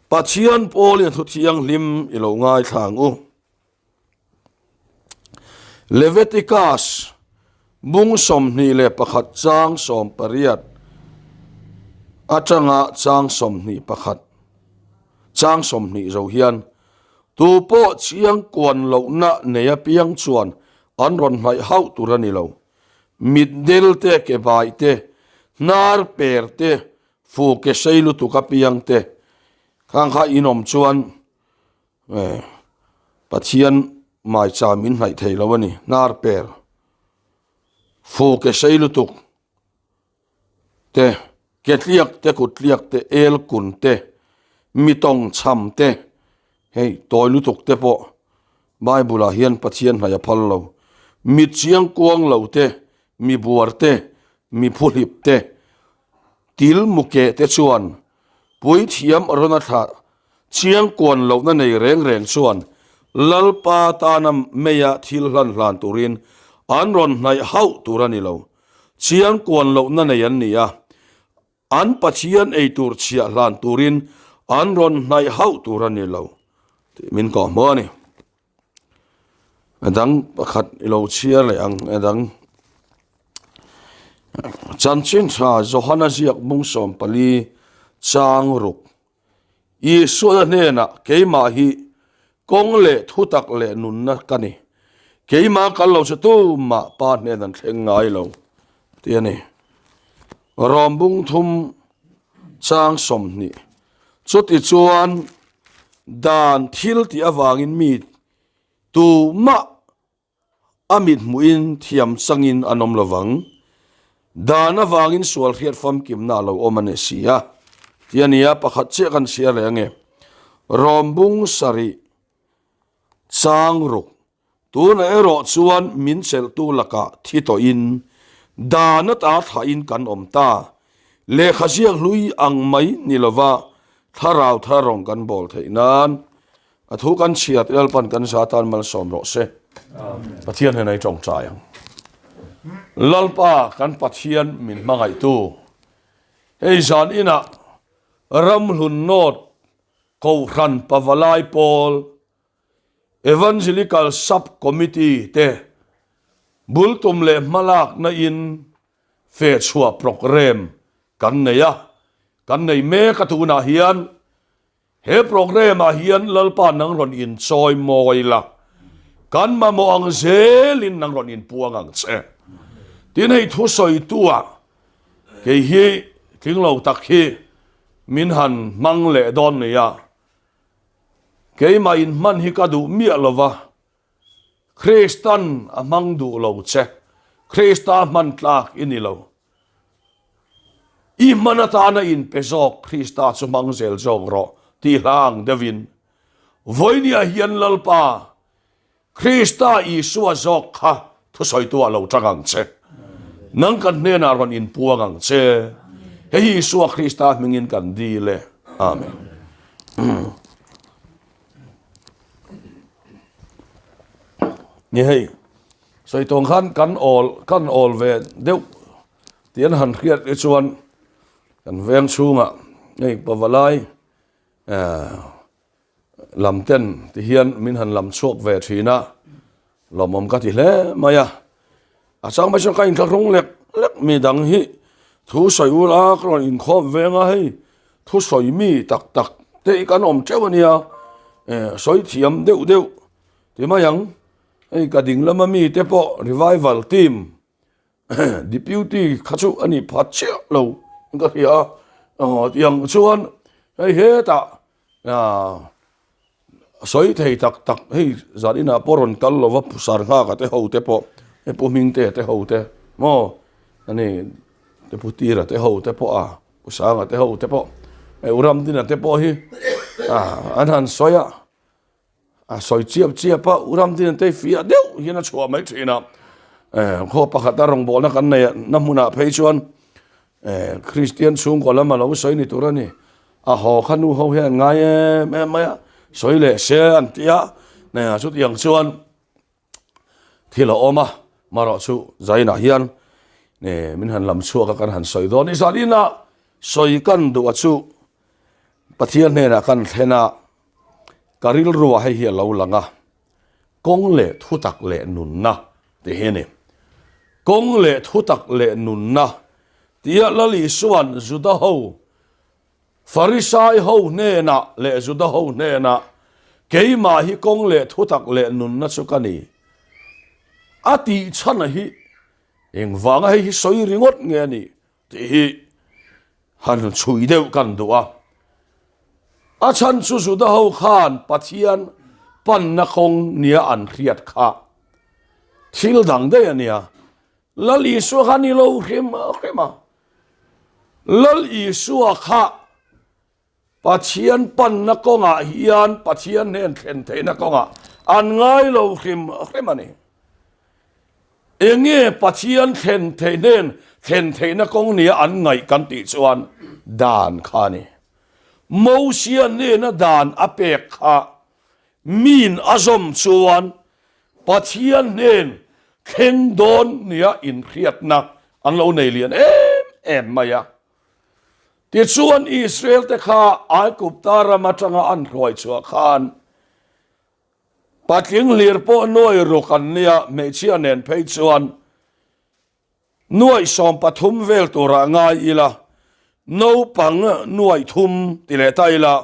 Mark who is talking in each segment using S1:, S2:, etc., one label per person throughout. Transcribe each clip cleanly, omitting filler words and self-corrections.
S1: Pathian pawlin a thu thianghlim i lo ngaithla ang u. Leviticus bung 21 chang 18 atanga chang 21 chang 20 zo hian tupawh chiang kuan lohna nei apiang chuan an rawn hnaih hauh tur a ni lo. Mitdel te, ke bai te, hnar per te, fu ke sei lutuk apiang te khang kha in awm chuan Pathian maicha min hnaih thei lo a ni, hnar per fu ke sei lutuk te, ke tliak te, kut tliak te, el kun te, mi tawng chham te, hei tawi lutuk te pawh Bible ah hian Pathian hnaih a phal lo. Mi chiang kuang lo te, mi buar te, mi phuhlip te, til mukeh te chuan Puithiam Arona thlah chiang kuan lohna nei reng reng chuan Lalpa tana meia thil hlan hlan turin an rawn hnaih hauh tur a ni lo. Chiang kuan lohna nei an ni a, an Pathian ei tur chhiah hlan turin an rawn hnaih hauh tur a ni lo tih min kawhhmuh a ni. A dang pakhat i lo chhiar leh ang a dang chanchin tha Johana ziak bung 14 chang ruk Isua hnenah keimah hi kawng leh thutak leh nunna ka ni keimah kal lo chu tumah pa hnen an thleng ngai lo tih a ni Rom bung thum chang 20 Chutichuan, dan thil tih avangin mi tumah a mit hmuhin thiam changin an awm lovang. Dan avangin sual hriat famkimna a lo awm a ni si a, tih a ni a, pakhat chiah kan chhiar leh ange. Rom bung sarih chang ruk Tunah erawh chuan min chelhtu lakah thi tawhin dan ata thlahin kan awm ta. Lehkha ziak hlui ang mai ni lova thlarau thar rawng kan bawl theih nan a thu kan chhiat Lalpan kan za tan malsawm rawh se. Pathian hian ei tawngtai ang. Lalpa kan Pathian min hmangaihtu hei zan inah Ramhlun North Kohhran Pavalai Pawl Evangelical Sub Committee te bul tum leh hmalakna in fehchhuah programme kan nei a, kan nei mek a tunah hian he programme ah hian Lalpa nang rawn inchawi mawi la, kan mamawh ang zelin nang rawn inpuang ang che. Tin hei thusawitu ah kei hi tling lo tak hi min han hmang leh dawn nia. Keimah inhman hi ka duh miah lo va, Kristan a hmang duh lo che, Krista hman tlak i ni lo. I hman atana inpe zawk Krista chu hmang zel zawk rawh tih hla ang deuhin vawinia hian Lalpa Krista Isua zawk kha thusawitu ah lo tang ang che. Nang kan hnenah rawn inpuang ang che. Hei hi Isua Krista hmingin kan dil e. Amen. Ni hei, sawi tawng khan kan awl kan awl ve deuh tih an han hriat hi chuan kan veng chhungah hei pavalai Lam ten ti hian min han lam chhuak ve thin a, lawmawm ka ti hle mai a. A chang mai chuan ka inthlahrung lek lek mi dang hi thu sawi ul a, ka rawn inkhawm veng a hei thu sawi mi tak tak te hi kan awm teuh a nia, sawi thiam deuh deuh ti mai ang. Hei ka ding lama mi te pawh revival team Deputy kha chu a ni phat chiah lo ka hria a, tiang chuan hei hetah sawi thei tak tak hei zan inah pawh rawn kal lova sar nghak a te ho te pawh hei pu Hmingte te ho te maw ani te pu Tira te ho te pawh a pu Sanga te ho te pawh hei u Ramdina te pawh hi an han sawi a. A sawi chiap chiap a, u Ramdina te fiah deuh hian a chhuah mai thin a. Khaw pakhata rawngbawlna kan nei na hmunah phei chuan Kristian chhungkaw lam a lo sawi ni tur a ni. A haw kha nu ho hian an ngai em em mai a, sawi leh se an ti a, chutiang chuan thil a awm a, marawh chu Zainah hian min han lam chhuak a kan han sawi dawn. Ni zan inah sawi kan duh a chu. Pathian hnenah kan thlen a, ka rilruah hei hi a lo lang a, kawng leh thutak leh nunna tih hi a ni. Kawng leh thutak leh nunna tia Lal Isua'n Juda ho, Farisai ho hnenah leh Juda ho hnenah, Keimah hi kawng leh thutak leh nunna chu ka ni a tih chhan hi engvanga hei hi sawi ringawt nge a nih Tih hi han chhui deuh kan duh a. A chhan chu Juda ho khan Pathian panna kawng nia an hriat kha thil dang daih a nia. Lal Isua kha ni lo hrim hrim a. Lal Isua kha Pathian panna kawngah hian Pathian hnen thlen theihna kawngah an ngai lo hrim hrim a ni. Enge Pathian thlen theih hnen thlen theihna kawng nia an ngaih kan tih chuan dan kha a ni. Mosia hnena dan a pek kha min a zawm chuan Pathian hnen thleng dawn nia inhriatna an lo nei lian em em mai a. Tichuan, Israel-te kha Aigupta ram atanga an hruai chhuah khan patling hlir pawh nuai ruk an nia, hmeichhia nen phei chuan nuai 13 vel turah ngai ila, naupang nuai thum ti leh ta ila,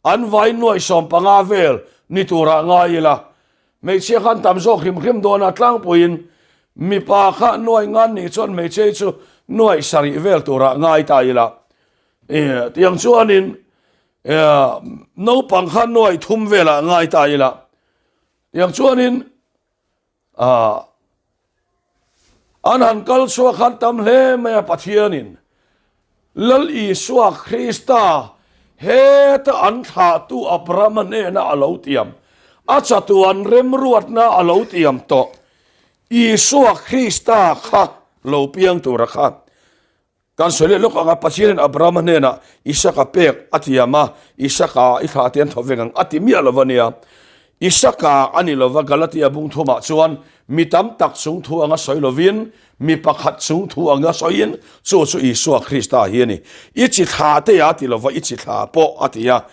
S1: an vai nuai 15 vel ni turah ngai ila, Hmeichhia khan tam zawk hrim hrim dawn a, tlangpuiin mipa kha nuai ngan nih chuan hmeichhia hi chu nuai sarih vel turah ngai ta ila. Tiang chuanin naupang kha nuai thum velah ngai ta ila. Tiang chuanin An han kal chhuak khan tam hle mai a Pathianin Lal Isua Krista heta an thlahtu Abrahama hnena a lo tiam, a chatuan remruatna a lo tiam tawh Isua Krista kha lo piang tura kha Kan sawi leh lawk ang a, Pathianin Abrahama hnenah Isaka pek a tiam a, Isaka i thlah te an thaw vek ang a ti miah lo a nia. Isaka a ni lova Galatia bung thumah chuan mi tam tak chung thu anga sawi lovin mi pakhat chung thu anga sawiin chu chu Isua Krista hi a ni. I chi thlah te a ti lova i chi thlah pawh a ti a.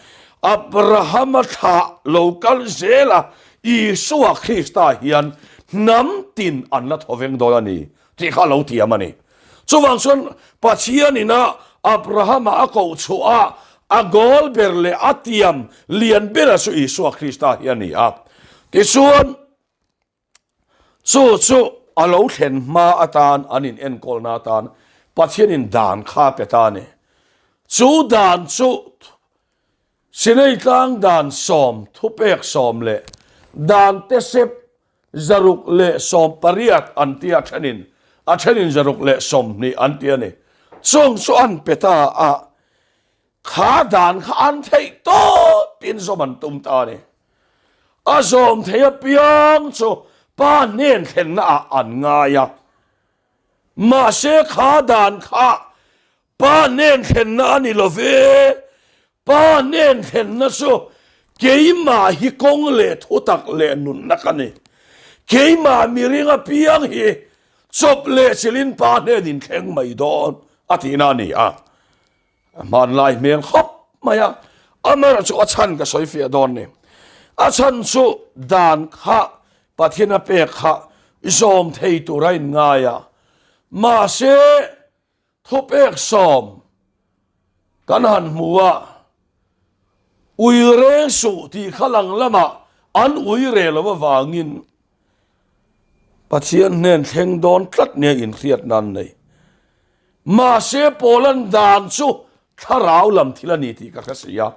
S1: Abrahama thlah lo kal zel a, Isua Krista hian hnam tin an la thaw veng dawn a ni tih kha a lo tiam a ni. Chuvang chuan Pathian ina Abrahama a koh chhuah a, a goal ber leh a tiam lian bera chu Isua Krista hi a ni a. Tichuan, chu chu a lo thlen hma atan an in enkawlna atan Pathianin dan kha a pe ta a ni. Chu dan chu Sinai tlang dan sawm, thupek sawm leh dan tesep 118 an ti a thenin a thenin 120 an ti a ni. Chung chu an pe ta a, kha dan kha an theih tawpin zawm an tum ta a ni. A zawm thei apiang chu pa hnen thlenna ah an ngai a, mahse kha dan kha Pa hnen thlenna a ni lo ve, Pa hnen thlenna chu keimah hi kawng leh thutak leh nunna ka ni. Keimah miring apiang hi chawp leh chilhin Pa hnen in thleng mai dawn a tihna a ni a. A hmanlai hmel khawp mai a, amaherawh chu a chhan ka sawi fiah dawn ni. A chhan chu dan kha Pathian a pek kha zawm thei tur a inngai a, mahse, Thupek sawm kan han hmu a, ui reng suh tih kha lang lamah an ui re lo avangin Pathian hnen thleng dawn tlat nia inhriatna an nei. Mahse Paula'n dan chu thlarau lam thil a ni tih ka hre si a,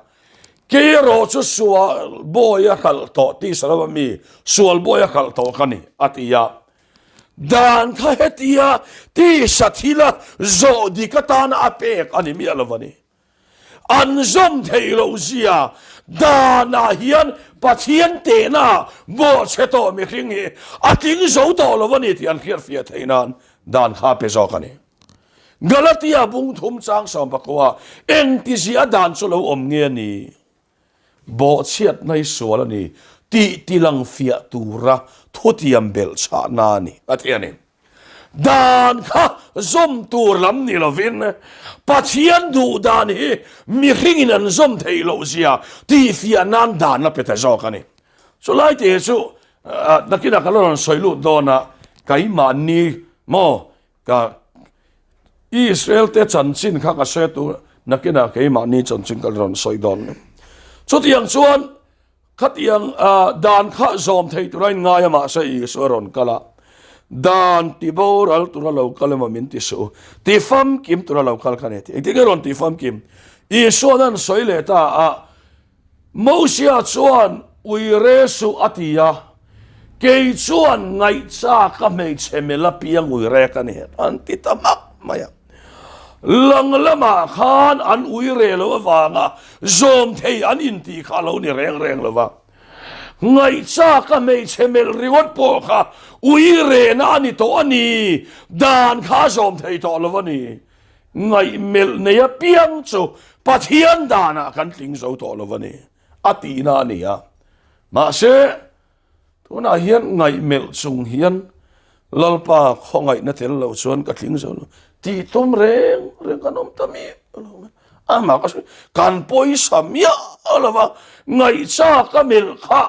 S1: kei erawh chu sual bawi a hralh tawh tisa lama mi sual bawi a hralh tawh ka ni a ti a. Dan kha hetia tisa thila zawh dik atana a pek a ni miah lo a ni. An zawm theih loh zia danah hian Pathian tehna bawhchhe tawh mihring hi a tling zo tawh lo a ni tih an hriatfiah theih nan dan kha a pe zawk a ni. Galatia bung thum chang 19 engtizia dan chu lo awm nge a ni? Bawhchhiatna hi sual a ni tih tilang fiah tura thutiam belhchhahna a ni, a ti a ni. Dan kha zawm tur lam ni lovin Pathian duh dan hi mihringin an zawm theih loh zia tihfiah nan dan a pe ta zawk a ni. Chulai te chu nakinah ka la rawn sawi lut dawn a, keimahni maw ka Israel te chanchin kha ka hre tur nakinah keimahni chanchin ka la rawn sawi dawn a ni. Chutiang chuan Khatiang dan kha zawm thei tura in ngai a mahse Isua rawn kal a, dan ti boral tura lo kal emaw min ti suh u, ti famkim tura lo kal kha ni a ti. Engtin nge rawn ti famkim? Isua'n an sawi leh ta a, Mosia chuan ui re suh a ti a, kei chuan ngaihchak a hmeichhe mela piang ui re ka ni an ti ta hmak mai a. Lang lamah khan an ui re lo avanga zawm thei an intih kha a lo ni reng reng lo va. Ngaihchaka hmeichhe melh ringawt pawh kha ui rehna a ni tawh a ni, dan kha a zawm thei tawh lo a ni. Ngaihmelh nei apiang chu Pathian danah kan tling zo tawh lo a ni, a tihna a ni a. Mahse. Tunah hian ngaihmelh chung hian Lalpa khawngaihna tel lo chuan ka tling zo lo tih tum reng reng kan awm ta miah lo. Amah ka sawi kan pawisa miah lo va, ngaihchak a melh kha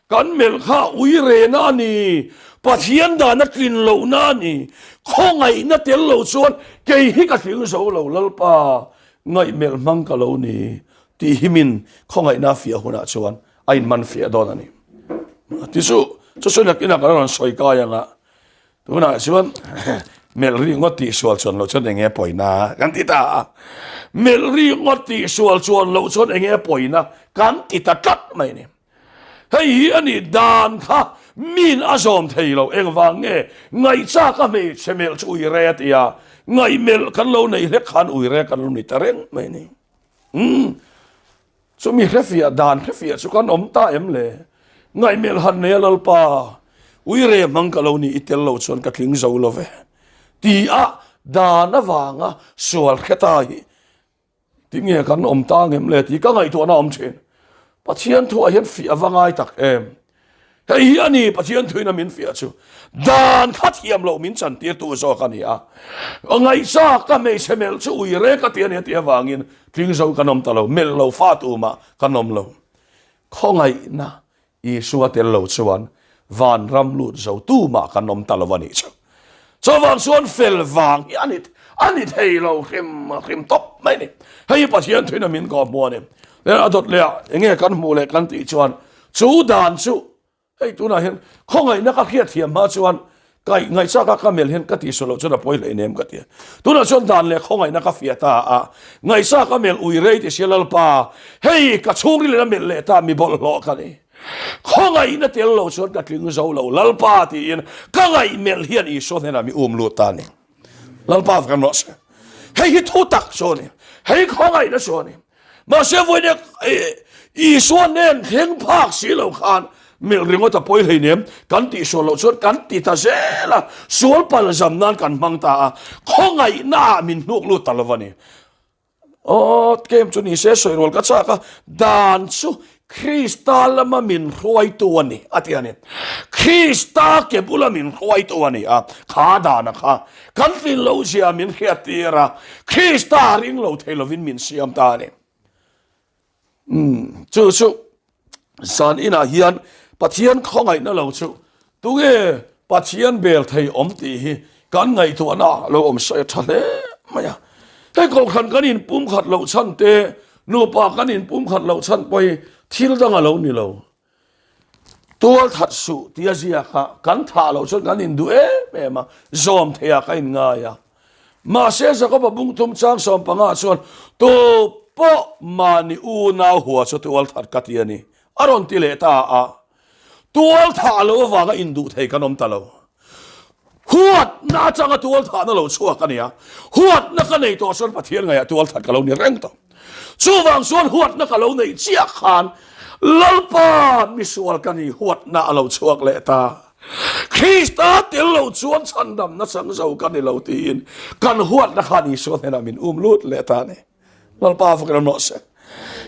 S1: kan melh kha ui rehna a ni, Pathian dana tlin lohna a ni, khawngaihna tel lo chuan kei hi ka tling zo lo Lalpa ngaihmelh hmang ka lo ni tih hi min khawngaihna fiah hunah chuan a inman fiah dawn a ni. Ti chu chu chu nakinah kan rawn sawi kai ang a, tunah chuan melh ri ngawt tih sual chuan loh chuan enge pawina kan ti ta a, melh ri ngawt tih sual chuan loh chuan enge pawina kan ti ta tlat mai a ni. Hei hi a nih dan kha min a zawm thei lo, engvang nge ngaihchak a hmeichhe melh chu ui re a ti a, ngaihmelh kan lo neih hlek khan ui re kan lo ni ta reng mai a ni. Umm. Chumi hrefiah dan hrefiah chu kan awm ta em le? Ngaihmelh han nei a Lalpa, uire hmang ka lo ni i tel lo chuan ka tling zo lo ve. Ti a dan avanga sual hre ta hi tinge kan awm ta ngem le tih ka ngaihtuahna a awm thin. Pathian thuah hian fiah a va ngai tak em? Hei hi a ni Pathian thuin a min fiah chu. Dan kha thiam loh min chantirtu zawk a ni a. Ngaihchak ka hmeichhe melh chu ui rek a ti a ni a tih avangin tling zo kan awm ta lo, melh lo fa tumah kan awm lo. Khawngaihna Isua tel lo chuan vanram lut zo tumah kan awm ta lo a nih chu. Chuvang chuan fel vang hi a ni a ni thei lo hrim hrim tawp mai a ni. Hei hi Pathian thuin a min kawh hmu a ni. A dawt leh ah enge kan hmuh leh kan tih chuan Chu dan chu hei tunah hian khawngaihna ka hriat thiam hma chuan ka ngaihchak a ka melh hian ka tihsual loh chuan a pawi hleinem ka ti a. Tunah chuan dan leh khawngaihna ka fiah ta a, ngaihchak a melh ui rei ti sia Lalpa, hei ka chhungril in a melh leh ta mi bawlhhlawh ka ni. Khawngaihna tel lo chuan ka tling zo lo Lalpa tiin ka ngaihmelh hian Isua hnenah mi um lut ta a ni. Lalpa kan rawh se. Hei hi thu tak chu a ni. Hei khawngaihna chu a ni. Mahse vawiin Isua nen thleng phak si lo khan milh ringawt a pawi hleinem kan tihsual loh chuan kan ti ta zel a, sual pal zam nan kan hmang ta a, khawngaihna ah min hnuk lut ta lo a ni. Aw, kem chu ni se sawi rual ka chak a, dan chu Krista lama min hruaitu a ni a ti a ni. Krista ke bula min hruaitu a ni a, kha dana kha kan tlin lo zia min hriattir a, Krista ring lo thei lovin min siam ta a ni. Umm, chu chu zan inah hian Pathian khawngaihna lo chu tunge Pathian bel thei awm tih hi kan ngaihtuahna lo awm sawi a tha hle mai a. Hei kohhran kan inpumkhat loh chhan te, nupa kan inpumkhat loh chhan pawh hi thil dang a lo ni lo. Tual that suh tia ziak a, kan thah loh chuan kan induh em em a, zawm theiah ka inngai a. Mahse Jakoba bungthum chang 15 chuan tu pawh mahni unau hua chu tual that ka ti a ni a rawn ti leh ta a. Tual thah loh avanga induh thei kan awm ta lo. Huatna atanga tual thahna lo chhuak a nia. Huatna ka nei tawh chuan Pathian ngaihah tual that ka lo ni reng tawh. Chuvang chuan huatna ka lo neih chiah khan Lalpa misual ka ni huatna a lo chhuak leh ta. Krista tel lo chuan chhandamna chang zo ka ni lo tiin kan huatna khan Isua hnenah min um lut leh ta a ni. Lalpa fak ram rawh se.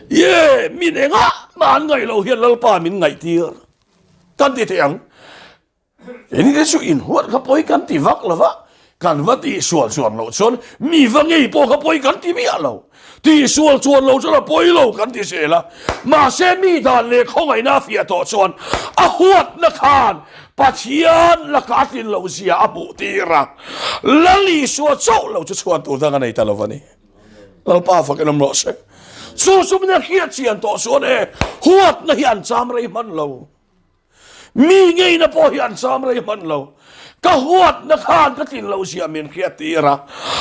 S1: Ye, min engah mah an ngaih loh hian Lalpa min ngaihtir kan ti thei ang. Engte chu inhuat kha pawi kan ti vak lo va. Kan va tihsual chuan loh chuan mi va ngei pawh kha pawi kan ti miah lo. Tihsual chuan lo chuan a pawi lo kan ti zel a. Mahse mi dan leh khawngaihna a fiah tawh chuan a huatna khan Pathian laka a tlin loh zia a hmuh tir a. Lal Isua chauh lo chu chhuan tur dang a nei ta lo a ni. Lalpa fakin awm rawh se. Chu chu min a hriat chian tawh chuan e huatna hi an cham rei hman lo. Mi ngeina pawh hi an cham rei hman lo. Ka huatna khan ka tlin loh zia min hriat tir a.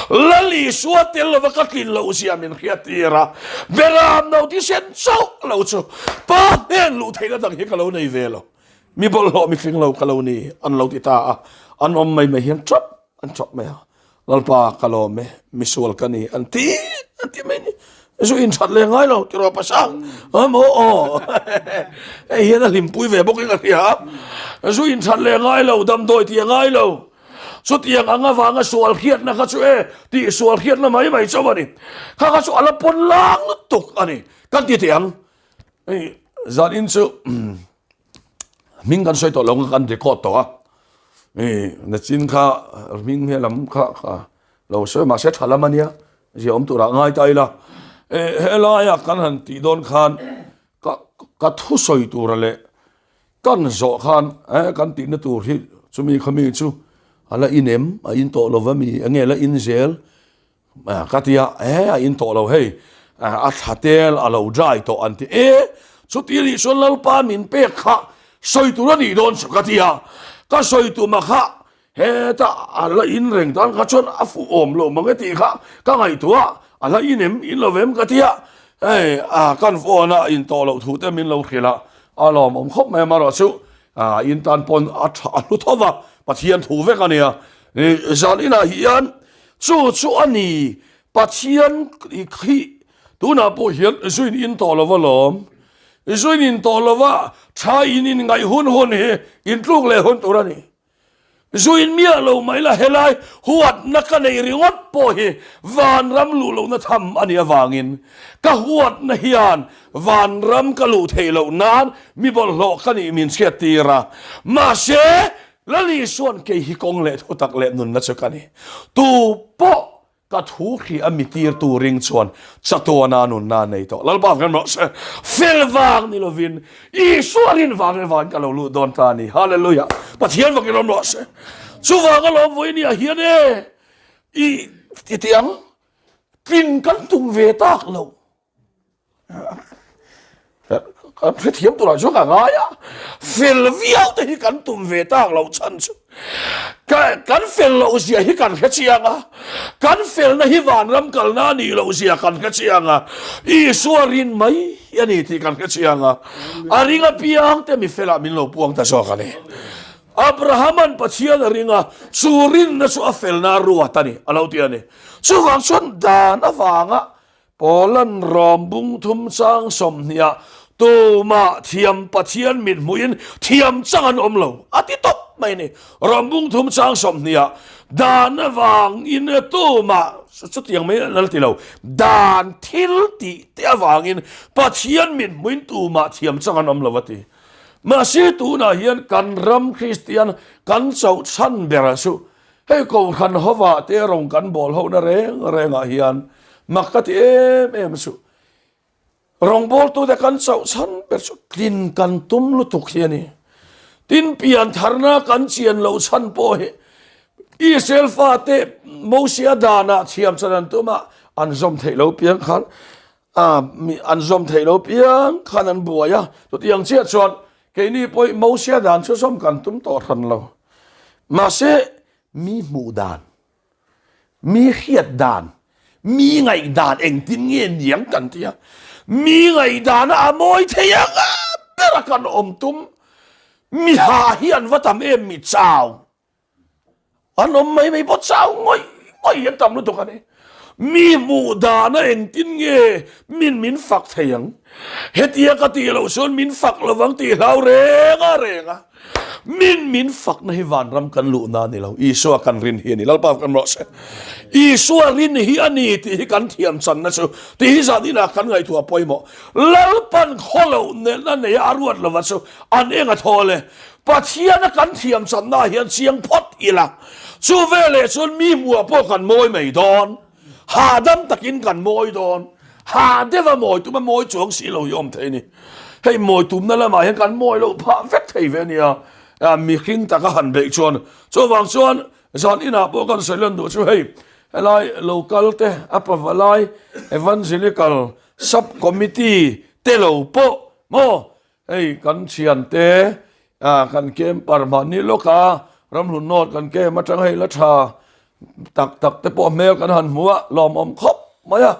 S1: Lal Isua tel lova ka tlin loh zia min hriat tir a. Beram no thisen chauh lo chu Pa hnen luh theihna dang hi ka lo nei ve lo. Mi bawlhhlawh mi tling lo ka lo ni an lo ti ta a. An awm mai mai hian chawp an chawp mai a. Lalpa ka lawm e, misual ka ni an ti an ti mai ni. Zu in that leh ngai lo tiraw pasang. Am aw aw. Hei hian a hlimpui ve bawk in ka hria. Zu in that leh ngai lo, damdawi ti a ngai lo. Chutiang ang avanga sual hriatna kha chu e, tih sual hriatna mai mai chauh a ni. Kha kha chu a la pawn lang lutuk a ni. Kan ti teh ang. Hei zan in chu hming kan sawi tawh lo ang kan record tawh a. Hei nachin kha hming he lam kha kha lo sawi mahse tha lam a nia zia awm turah ngai ta ila. Helaia kan han tih dawn khan ka ka thu sawi tura leh kan zawh khan eh kan tihna tur hi chumi khami chu a la in em a in tawh lo va mi enge la in zel. Ka ti a, e a in tawh lo hei, a thla tel a lo dry tawh an ti e, chuti nih chuan Lalpa min pek kha sawi tur a nih dawn chu ka ti a, ka sawi tuma kha heta a la in reng tan kha chuan a fuh awm lo mang e tih kha ka ngaihtuah a, a la in em in lo em ka ti a, hei a kan phone a in tawh loh thu te min lo hrilh a, a lawmawm khawp mai amarawh chu in tan pawn a tha a hlu tho va, Pathian thu vek a nia, zan inah hian Chu chu a ni, Pathian khi tunah pawh hian zuin in tawh lo va lawm. Zuin in tawh lo va, tha in in ngaih hun hun hi in tluk leh hun tur a ni. Zuin miah lo mai la helai huatna ka neih ringawt pawh hi vanram luh lohna tham a nih avangin ka huatna hian vanram ka luh theih loh nan mi bawlhhlawh ka nih min hriat tir a. Mahse, Lal Isua'n kei hi kawng leh thutak leh nunna chu ka ni. Tu pawh ka thu hri a mi tirtu ring chuan chatuana nunna a nei tawh. Lalpa kan rawh se. Fel vang ni lovin Isua rin vang leh vangin ka lo lut dawn ta a ni. Hallelujah. Pathian vakin awm rawh se. Chuvang alawm vawinia hian e i ti tiang tlin kan tum ve tak lo. Kan hrethiam turah chuan ka ngai a, fel viau te hi kan tum ve tak loh chhan chu kan fel loh zia hi kan hre chiang a, kan felna hi vanram kalna a nih loh zia kan hre chiang a, Isua rin mai a ni tih kan hre chiang a, a ring apiang te mi felah min lo puang ta zawk a ni. Abrahama'n Pathian a ring a, chu rinna chu a felna a ruat a ni, a lo ti a ni. Chuvang chuan dan avanga Poland rawm bung thum chang sawmhniah tumah thiam Pathian mit hmuhin thiam chang an awm lo a ti tawp mai a ni. Rawm bung thum chang sawmhniah dan avangin tumah chutiang mai an la ti lo, dan thil tih te avangin Pathian mit hmuhin tumah thiam chang an awm lo a ti. Mahse tunah hian kan ram Kristian kan chauh chhan berah chu Hei Kohhran hovah te rawng kan bawl hohna reng rengah hian mak ka ti em em chu rawngbawltute kan chauh chhan ber chu tlin kan tum lutuk hi a ni. Tin pian tharna kan chian loh chhan pawh hi Israel fate Mosia danah thiam chan an tum a, an zawm theih lo piang khan an zawm theih lo piang khan an buai a, chutiang chiah chuan Keini pawh Mosia dan chu zawm kan tum tawh hran lo. Mahse, mi hmuh dan, mi hriat dan, mi ngaih dan engtin nge niang kan ti a. Mi ngaih dana a mawi thei ang a bera kan awm tum. Mi ha hi an va tam em mi chau. An awm mai mai pawh chau ngawih ngawih hi an tam lutuk a ni. Mi hmuh dana engtin nge min min fak thei ang? Hetia ka tih loh chuan min fak lovang tih hlau reng a reng a. Min min fakna hi vanram kan luhna a ni lo, Isua kan rin hi a ni. Lalpa kan rawh se. Isua rin hi a ni tih hi kan thiam channa chu tih hi zan inah kan ngaihtuah pawimawh. Lalpan khawloh nelna neia a ruat lova chu an eng a thawl e. Pathiana kan thiam channa ah hian chiang phawt ila, chu veleh chuan mi hmuah pawh kan mawi mai dawn. Hahdam takin kan mawi dawn. Hah deuha mawi tuma mawi chuang si lo hi awm thei a ni. Hei mawi tumna lamah hian kan mawi loh phah vek thei ve a nia. Mihring taka han beih chuan. Chuvang chuan zan inah pawh kan sawi lan duh chu hei helai local te a pavalai evangelical sub committee te lo pawh maw hei kan thiante kan camper mahni lawka ramhlun nawt kan camp atang hei la tha tak tak te pawh hmel kan han hmu a lawmawm khawp mai a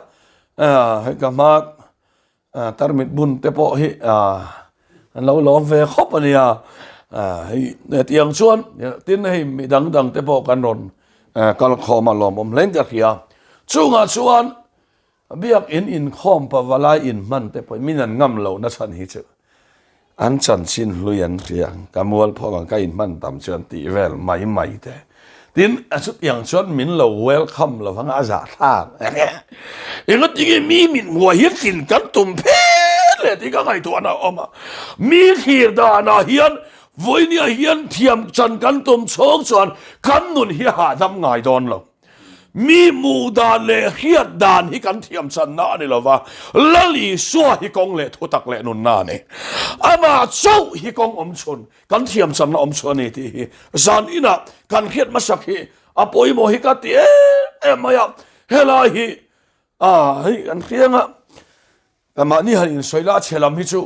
S1: hei ka hma tarmit bun te pawh hi an lo lawm ve khawp a nia hei hetiang chuan tin hei mi dang dang te pawh kan rawn kal khawm a lawmawm hle in ka hria chungah chuan Biakinn inkhawm pavalai inhman te pawhin min an ngam loh na chhan hi chu an chanchin hlui an hria ang, ka mualpho ang, ka inhman tam chu an tih vel mai mai te. Tin, a chutiang chuan min lo welcome lo vang a, a zahthlak. Engatinge mi min hmuah hian tlin kan tum phet leh tih ka ngaihtuahna a awm a. Mi thlir danah hian vawinia hian thiam chan kan tum chhawng chuan kan nun hi a hahdam ngai dawn lo. Mi hmuh dan leh hriat dan hi kan thiam channa a ni lova, Lal Isua hi kawng leh thutak leh nunna a ni. Amah chauh hi kawng awm chhun, kan thiam channa awm chhun a ni tih hi zan inah kan hriat hmasak hi a pawimawh hi ka ti em em mai a. Helai hi a hei kan hriang a. Mahni han insawi la, a chhe lam hi chu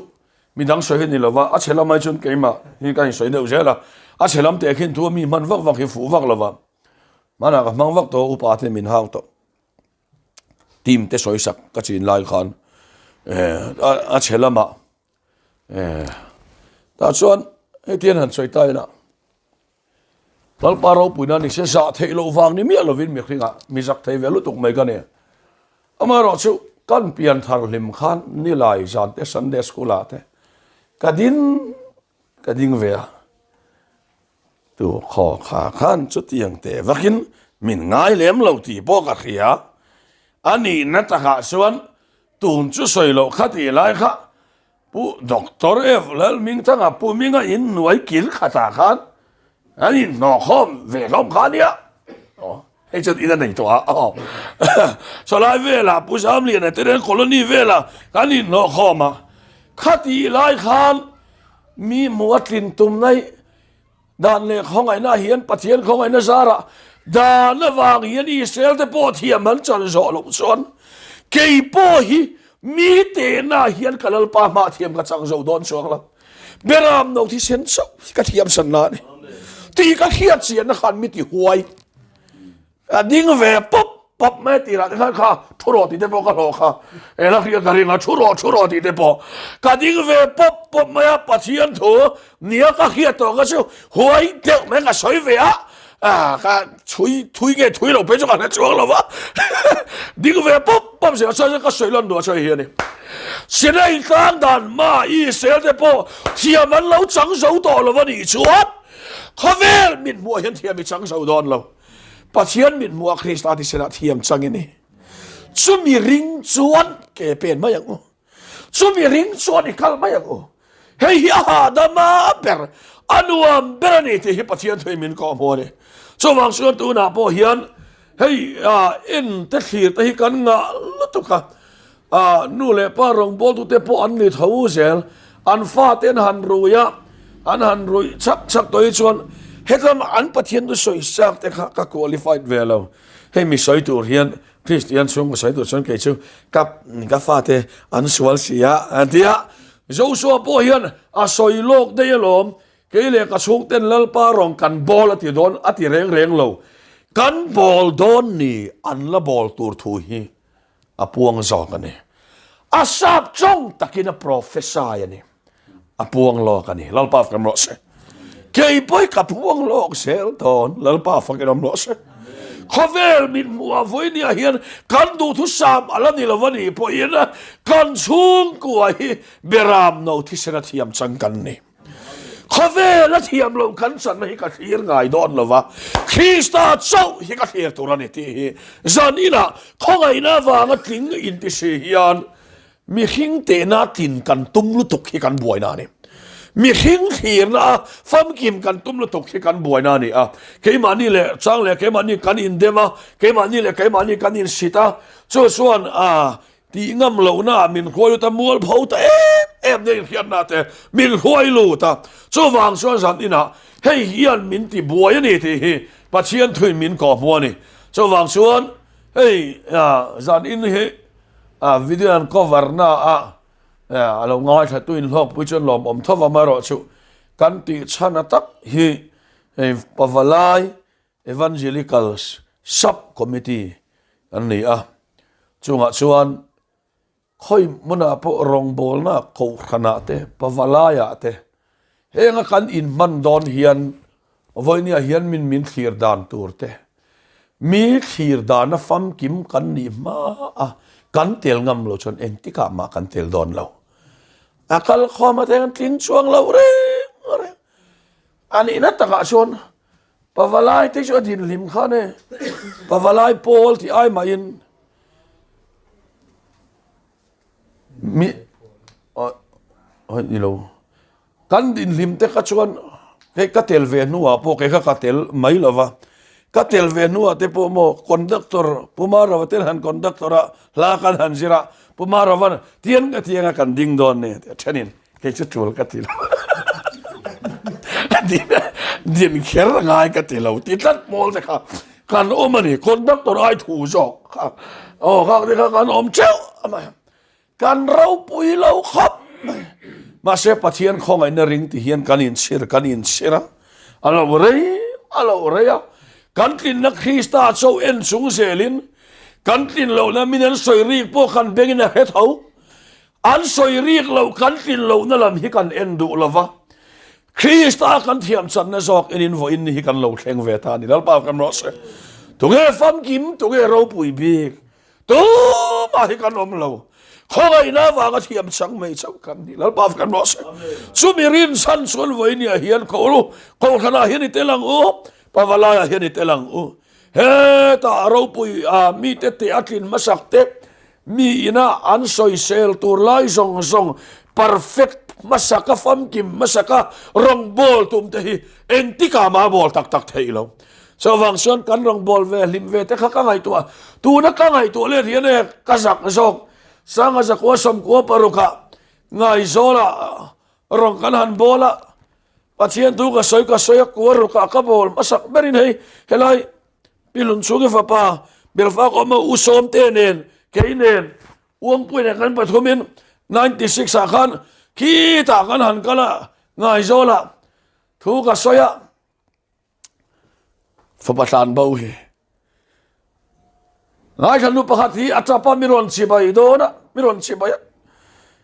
S1: midang sawi hi ni lova, a chhe lam ai chuan keimah hi ka insawi deuh zel a, a chhe lam teh khin thu a mi hman vak vak hi fuh vak lova, hmanah ka hmang vak tawh a, upa te min hau tawh, team te sawi sak ka chin lai khan a chhe lamah tah chuan hetiang han sawi ta ila. Lalpa ropuina ni se zah theih loh vang ni miah lovin mihringah mi zak thei ve lutuk mai ka ni. Amaherawhchu kan pian thar hlim khan nilai zan te Sunday school ah te ka ding ka ding ve a. Tu khaw kha khan chutiang teh vakin min ngai lem lo tih pawh ka hria. A nihna takah chuan tun chu sawi loh kha tih lai kha Pu Doctor F. Lalhmingthanga Pu Minga in hnuai kil khatah khan an inhnawhkhawm ve hlawm kha a nia. Aw, hei chuan in a nei tawh a. Aw, sawlai velah Pu Zamliana te nen colony velah kan inhnawhkhawm a. Khatih lai khan mi hmuh a tlin tum naih Dan leh khawngaihna hian Pathian khawngaihna zarah dan avang hian Israel te pawh thiam an chan zawh loh chuan kei pawh hi mi tehna hian ka Lalpa hmah thiam ka chang zo dawn chuang lo. Beram no thisen chauh hi ka thiam san na a ni. Tih ka hriat chianna khan mi ti huai. A ding ve pawp pawp mai tirah te khan kha thu rawh tih te pawh ka hlawh kha e la hriat ka ring a thu rawh thu rawh tih te pawh ka ding ve pawp pawp mai a Pathian thu nia ka hriat tawh ka chu huai deuh mai ka sawi ve a ah ka chhui thui nge thui lo phei chu ka hre chuang lo va ding ve pawp pawp zel chuan ka sawi lan duh a sawi hi a ni Sinai tlang dan ma Israel te pawh thiam an lo chang zo tawh lo a nih chuan khawvel mit hmuh hian thiam i chang zo dawn lo. Pathian mit hmuh a Krista thisen ah thiam chang i ni. Chumi ring chuan ke pen mai ang u. Chumi ring chuan i kal mai ang u. Hei hi a hahdam a ber, a nuam ber a ni tih hi Pathian thuin min kawh hmu a ni. Chuvang chuan tunah pawh hian hei en te thlir te hi kan ngah lutuk a. Nu leh pa rawngbawltute pawh an ni tho zel. An fate an han rui a, an han ruih chak chak tawh hi chuan hetlama an Pathian chu sawi chak te kha ka qualified ve lo. Hei mi sawi tur hian Kristian chhungkaw sawi tur chuan kei chu ka ka fate an sual si a, an ti a. Joshua pawh hian a sawi lawk daih alawm, kei leh ka chhungten Lalpa rawn kan bawl a ti dawn a ti reng reng lo. Kan bawl dawn ni an la bawl tur thu hi a puang zawk a ni. A sap tawng takin a prophesy a ni. A puang lawk a ni. Lalpa fakin rawh se. Kei pawh ka puang lawk zel dawn. Lalpa fakin awm rawh se. Khawvel min hmuh a vawinia hian kan duhthusam a la ni lo a nih pawhin kan chhungkua hi beram no thisen a thiam chang kan ni. Khawvela thiam loh kan channa hi ka thlir ngai dawn lo va, Krista chauh hi ka thlir tur a ni tih hi zan inah khawngaihna avanga tling inti si hian Mihring tehna tlin kan tum lutuk hi kan buaina a ni. Mihring thlirna a famkim kan tum lutuk hi kan buaina a ni a. Keimahni leh chang leh keimahni kan indem a, keimahni leh keimahni kan insit a, chu chuan a tih ngam lohna ah min hruai lut a, mualpho ta em em nia inhriatna te min hruai lut a. Chuvang chuan zan inah hei hian min ti buai a ni tih hi Pathian thuin min kawhhmuh a ni. Chuvang chuan hei zan in hi A video an cover na a a lo ngaithla tu in hlawkpui chuan lawmawm tho va amaherawh chu kan tih chhan a tak hi hei Pavalai Evangelicals Sub Committee an ni a, chungah chuan khawi hmunah pawh rawngbawlna kohhranah te Pavalaiah te Henga kan inhman dawn hian vawinia hian min min thlir dan tur te, mi thlir dana famkim kan nih hma a kan tel ngam lo chuan engtikah mah kan tel dawn lo. A kal khawm a teng tling chuang lo reng reng. A nihna takah chuan Pavalai te chu a dinhlim khan e, Pavalai pawl tih ai mahin Mi ni lo kan dinhlim te kha chuan hei ka tel ve hnuah pawh kei kha ka tel mai lo va ka tel ve hnuah te pawh maw conductor Pu Marova ten han conductor a hla kan han zir a Pu Marovan tiang ka tiang a kan ding dawn ni a thenin kei chu tul ka ti lo din kher a ngai ka ti lo ti tlat pawl te kha Kan awm a ni, conductor ai thu zawk kha aw khak te kha kan awm teuh a mai. Kan ropui lo khawp mai. Mahse Pathian khawngaihna ring ti hian kan inchhir kan inchhir a, a lo rei a lo rei a. Kan tlinna Krista cho en chung zelin kan tlin lohna min an sawi rik pawh kan bengin a hre tho. An sawi rik loh kan tlin lohna lam hi kan en duh lo va, Krista kan thiam channa zawk enin vawiin ni hi kan lo thleng ve ta a ni. Lalpa kan rawh se. Tunge famkim, tunge ropui bik, tumah hi kan awm lo. Khawngaihna avanga thiam chang mai chauh kan ni. Lalpa kan rawh se. Chumi rinchhan chuan vawiin ni ah hian ko u, Kohhranah hian i tel ang u, Pavalaiah hian i tel ang u. Hetah ropui a mite teh a tlin hmasak te, Mi ina an sawisel tur lai zawng zawng perfect hmasaka famkim hmasaka rawngbâwl tum te hi engtikah mah a bâwl tak tak theih lo. Chuvang chuan kan rawngbâwl ve hlim ve te kha ka ngaihtuah. Tuna ka ngaihtuah let hian e ka zak zawk. Sanga zakua sawmkua parukah Ngaizawla rawn kan han bâwl a, Pathian thu ka sawi ka sawi a, kua rukah ka bâwl hmasak berin hei helai Pi Lunchhungi fapa Belfak awm a U Sawmte nen kei nen Uangpui nen kan pathumin 96 ah khan khitah kan han kal a Ngaizawlah thu ka sawi a fapa tlan bo hi Ngaithla nu pakhat hi a tap a mi rawn chibai dawn a mi rawn chibai a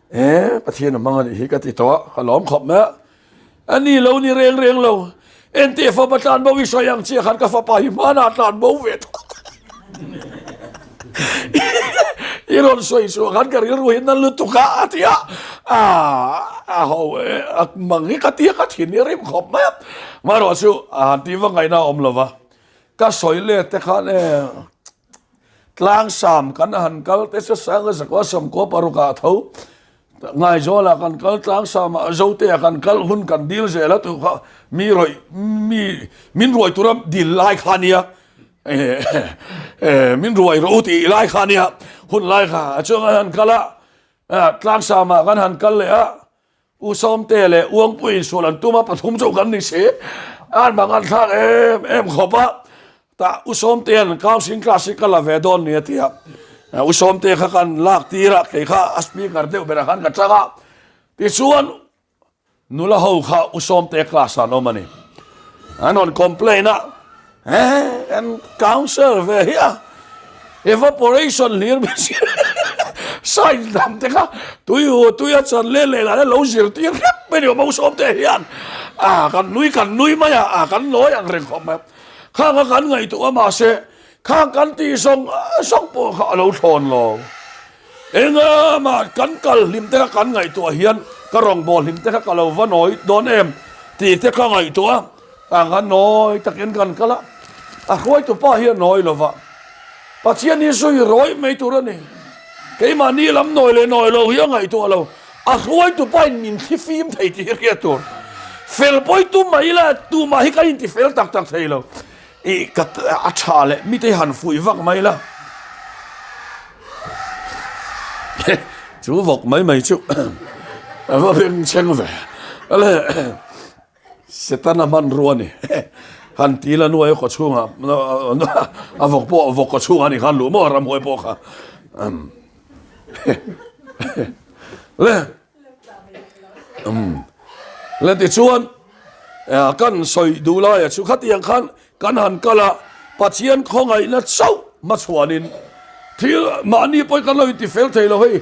S1: E, Pathian a hmang a nih hi ka ti tawh a, ka lawm khawp mai a. A ni lo ni reng reng lo, enteh fapa tlan bo i sawi ang chiah khan ka fapa hi hmanah tlan bo ve tawh. I rawn sawi chhuah khan ka rilru hi na lutuk a, a ti a. A, a ho e, a mang hi ka ti a, ka thin hi a rim khawp mai a. Marawh chu a han tih va ngaihna a awm lo va, ka sawi let te khan e, Tlangsam kan han kal te chu Sanga zakua sawmkua parukah tho Ngaizawlah kan kal Tlangsamah Zotea kan kal hun kan dil zel a tu kha mi rawih mi min ruai tura dil lai kha ania min ruai rawh u tih lai kha ania hun lai kha a chuan kan han kal a Tlangsamah kan han kal leh a U Sawmte leh Uangpui insual an tum a, pathum chu kan ni si. An mang an thlak em em khawp a. Tah U Sawmtea'n counselling class hi ka la ve dawn ni a ti a. U Sawmte kha kan lak tir a, kei kha a speaker deuh berah khan ka chang a. Tichuan nula ho kha U Sawmte class ah an awm a ni. An rawn complain a. Eh, kan council ve hi a evaporation hlir mai si science lam te kha tui hu tui a chan leh leh lah lo zir tir hrep mai ni awm sawm te hian a kan nui kan nui mai a a kan nawi ang reng khawp mai khang a kan ngaihtuah a mahse khang kan tih zawng zawng pawh kha a lo thlawn lo. Engah mah kan kal hlim te kha kan ngaihtuah hian ka rawngbâwl hlim te kha ka lo va nawi dawn em? Tih te ka ngaihtuah a, tah khan nawi takin kan kal a, a hruaitu pa hi a nawi lo va, Pathian hi zui rawih mai tur a ni. Keimahni lam nawi leh nawi lo hi a ngaihtuah lo, a hruaitu pain min thli fim thei tih hi hriat tur. Fel pawi tum mai ila tumah hi kan inti fel tak tak thei lo. I ka a tha leh mite hi han fuih vak mai la. Chu vawk mai mai chu a va beng chheng ve. Ale Setana hmanrua a ni. Han ti la nuai kaw chhungah a vawk pawh vawk kaw chhungah a ni khan luh maw ramhuai pawh kha. Le Le tichuan kan sawi duh laia chu khatiang khan kan han kal a, Pathian khawngaihna chauh hmachhuanin thil mahni pawhin kan lo intifel thei lo hei,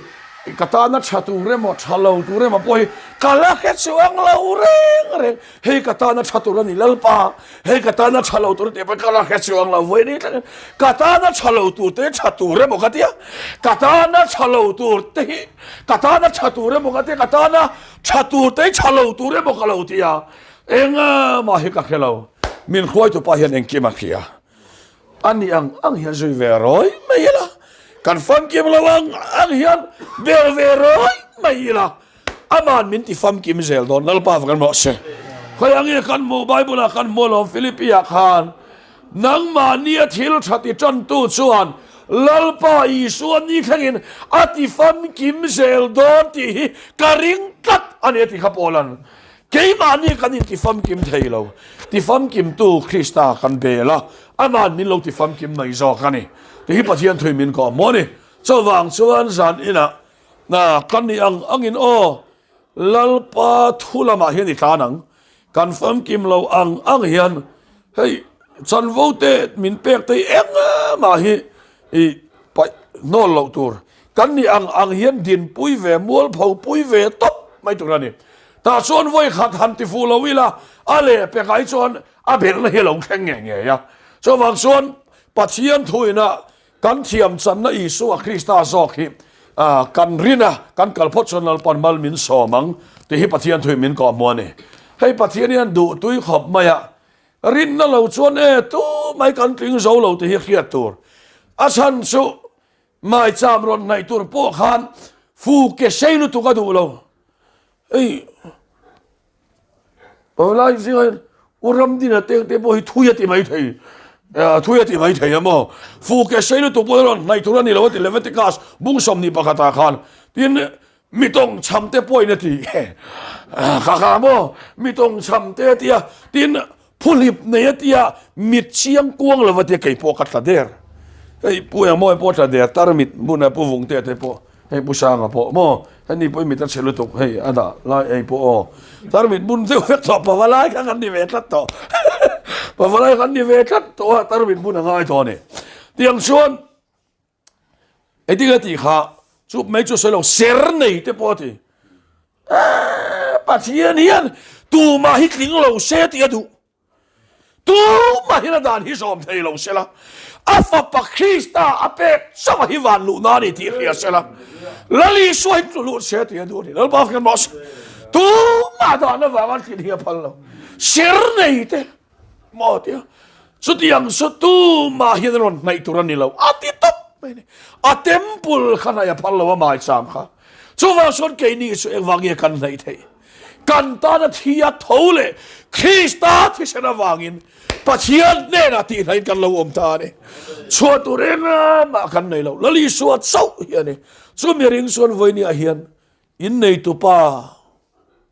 S1: ka tana tha tur emaw tha lo tur emaw pawh hi ka la hre chuang lo reng reng, hei ka tana tha tur a ni Lalpa, hei ka tana tha lo tur a tih pawhin ka la hre chuang lo vawi ni thlengin ka tana tha lo tur te tha tur emaw ka tia, ka tana tha lo tur te hi Ka tana tha tur emaw ka tia, ka tana tha tur te hi tha lo tur emaw ka lo tia, engmah hi ka hre lo. Min hruaitupa hian engkim a hria. A ni ang ang hian zui ve rawi mai ila, kan famkim lo ang ang hian bel ve rawi mai ila, aman min ti famkim zel dawn Lalpa va kan rawh se. Khawi ang nge kan hmuh Bible ah kan hmu alawm Philippi ah khan Nangmahnia thil tha ti tantu chuan Lalpa Isua ni thlengin a ti famkim zel dawn tih hi ka ring tlat a ni a ti kha Paula'n. Keimahni kan inti famkim thei lo, ti famkimtu Krista kan bel a, ama'n min lo ti famkim mai zawk a ni tih hi Pathian thui min kawh maw ni. Chuvang chuan zan inah kan nih ang angin aw Lalpa thu lamah hian i tlan ang. Kan famkim lo ang ang hian hei chanvo te min pek te hi engmah hi i paih hnawl loh tur. Kan nih ang ang hian dinpui ve, mualpho pui ve tawp mai tur a ni. Tah chuan vawi khat han ti fuh lo ila a leh pekah hi chuan a belhna hi a lo thleng ngei ngei a. Chuvang chuan Pathian thuinah Kan thiam channa Isua Krista zawk hi kan rin a, kan kal phawt chuan Lalpan mal min sawm ang tih hi Pathian thuin min kawhhmuh a ni. Hei Pathian hian duh tui khawp mai a, rinna lo chuan e tu mai kan tling zo lo tih hi hriat tur. A chhan chu maicham rawn hnaih tur pawh khan fu ke sei lutuk a duh lo. Hei. Paulai zingah hian U Ramdina teng te pawh hi thui a ti mai thei, thui a ti mai thei a maw? Fu ke sei lutuk pawh hi rawn hnaih tur a ni lo a ti Leviticus bung 21 ah khan. Tin, mi tawng chham te pawhin a ti kha kha maw? Mi tawng chham te a ti a, tin, Phuhlip nei a tia mit chiang kuang lo a tia kei pawh ka tla der. Hei Pu Engmawi pawh tla der tar mit hmun a Pu Vungte te pawh hei Pu Sanga pawh maw heni pawh i mit a chhe lutuk hei a dah lai ei pawh aw tar mit hmun deuh vek tawh pavalai kha kan ni ve tlat tawh pavalai kan ni ve tlat tawh a tar mit hmun a ngai tawh a ni. Tiang chuan Engtin a tih kha chu mai chu sawi lo ser nei te pawh a ti. Pathian hian tumah hi tling lo se tih a duh. Tumah hian a dan hi zawm thei lo se la. A fapa Krista a pek chauh a hi van luhna a ni tih hria se la. Lal Isua hi tlu lut se tih a duh a ni. Lalpa fak rawh se. Tumah dan avanga an tlin hi a phal lo. Ser nei te. Maw tia chutiang chu tumah hian a rawn hnaih tur a ni lo a ti tawp mai a ni. A temple kha hnaih a phal lo a maicham kha. Chuvang chuan keini chu engvang nge kan hnaih theih? Kan tana thi a tho leh Krista thisen avangin Pathian hnenah tih hnaihin kan lo awm ta a ni. Chhuah tur engmah kan nei lo. Lal Isua chauh hi a ni. Chumi ring chuan vawinia hian Inneitupa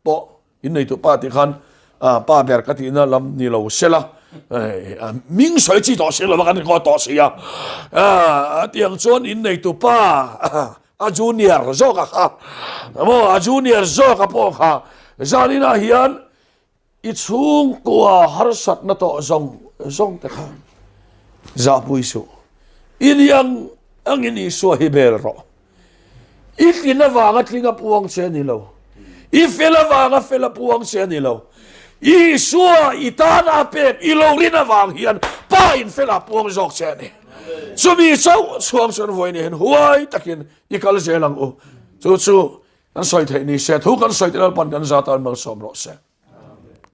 S1: pawh, inneitupa tih khan pa ber ka tihna lam ni lo sela, ming sawi chi tawh si lova kan inkaw tawh si a, a tiang chuan inneitupa a junior zawk a kha, maw a junior zawk a pawh kha zaninah hian I chhungkua harsatna tawh zawng zawng te kha zahpui suh. I ni ang angin Isua hi bel rawh. I tlin avanga tling a puang che a ni lo. I fel avanga fel a puang che a ni lo. Isua i tana a pek i lo rin avang hian Pa in fel a puang zawk che a ni. Chumi chauh chhuang chuan vawiin hian huai takin i kal zel ang u. Chu chu kan sawi theih ni se, thu kan sawi te Lalpan kan za tan malsawm rawh se.